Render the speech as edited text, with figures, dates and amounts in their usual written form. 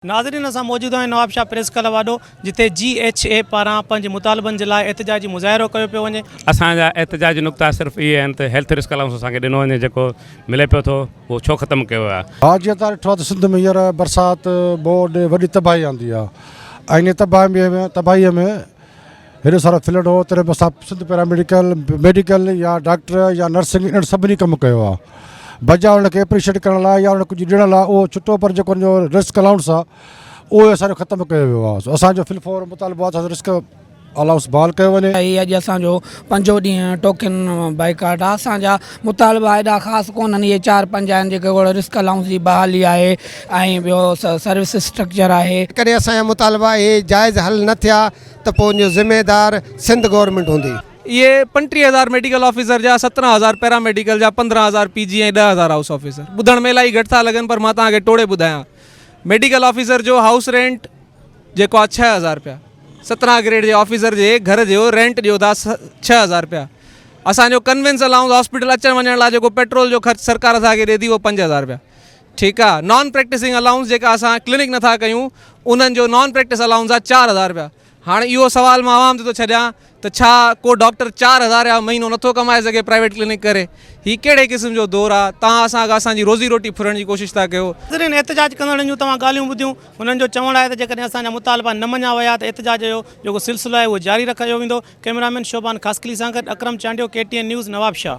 ناظرين اسان موجود آهيون نوابشاهه پريس ڪلب آڏو جتي جي ايڇ اي پاران پنهنجي مطالبن جي لاء احتجاجي مظاهرو ڪيو پيو وڃي. اسان جا احتجاجي نقطا صرف اهي آهن ته هيلٿ رسڪ الائونس اسان کي ڏنو وڃي جيڪو ملي پيو ٿو اهو ڇو ختم ڪيو ويو آهي. ها جيئن توهان ڏٺو آهي ته سنڌ ۾ هينئر برسات ٻوڏ وڏي تباهي آندي آهي ۽ انهي تباهي ۾ هيڏو سارو فلڊ هو تڏهن به اسان سنڌ پيرا ميڊيڪل ميڊيڪل يا ڊاڪٽر يا نرسنگ انهن سڀني ڪم ڪيو آهي بجاء انهن کي اپريشيٽ ڪرڻ لاء يا انهن کي ڪجهه ڏيڻ لاء اهو ڇٽو پر جيڪو ان جو رسڪ الائونس آهي اهو اسان جو ختم ڪيو ويو آهي سو اسان جو في الفور مطالبو آهي ته رسڪ الائونس بحال ڪيو وڃي. هي اڄ اسان جو پنجون ڏينهن ٽوڪن بائيڪاٽ آهي اسان جا مطالبا ايڏا خاص ڪونهن اهي چار پنج آهن جيڪي گهڙ رسڪ الائونس جي بحالي آهي ۽ ٻيو سروس اسٽرڪچر آهي. جيڪڏهن اسان جا مطالبا اهي جائز حل نه ٿيا ته پوء ان جو ذميدار سنڌ گورنمينٽ هوندي. اهي 35 هزار ميڊيڪل آفيسر جا، 17 هزار پيرا ميڊيڪل جا، 15 هزار پي جي ۽ 10 هزار هائوس آفيسر. ٻڌڻ ۾ الائي گهٽ ٿا لڳن پر مان توهان کي ٽوڙي ٻڌايان. ميڊيڪل آفيسر جو هائوس رينٽ جيڪو آهي 6 هزار رپيا. 17 گريڊ جي آفيسر جي گهر جو رينٽ ڏيو ٿا 6 هزار رپيا. اسان جو ڪنوينس الائونس هاسپيٽل اچڻ وڃڻ لاء جيڪو پيٽرول جو خرچ سرڪار اسان کي ڏي ٿي اهو 5 هزار رپيا. ٺيڪ آ نان پريڪٽسنگ الائونس جيڪا اسان ڪلينڪ نٿا ڪيون انهن جو نان پريڪٽس الائونس آ 4000 رپيا هاڻي اهو سوال مان عوام تي ٿو ڇڏيان ته ڇا ڪو ڊاڪٽر 4000 رپيا مهينو نٿو ڪمائي سگهي پرائيويٽ ڪلينڪ ڪري هي ڪهڙي قسم جو دور آ توهان اسان کان اسان جي روزي روٽي ڦرڻ جي ڪوشش ٿا ڪيو. ناظرين احتجاج ڪندڙن جون توهان ڳالهيون ٻڌيون هنن جو چوڻ آهي ته جيڪڏهن اسان جا مطالبا نه مڃيا ويا ته احتجاج جو جيڪو سلسلو آهي اهو جاري رکيو ويندو ڪئميرامين شوبان خاصخيلي سان گڏ Akram Chandio K T N news Nawabshah.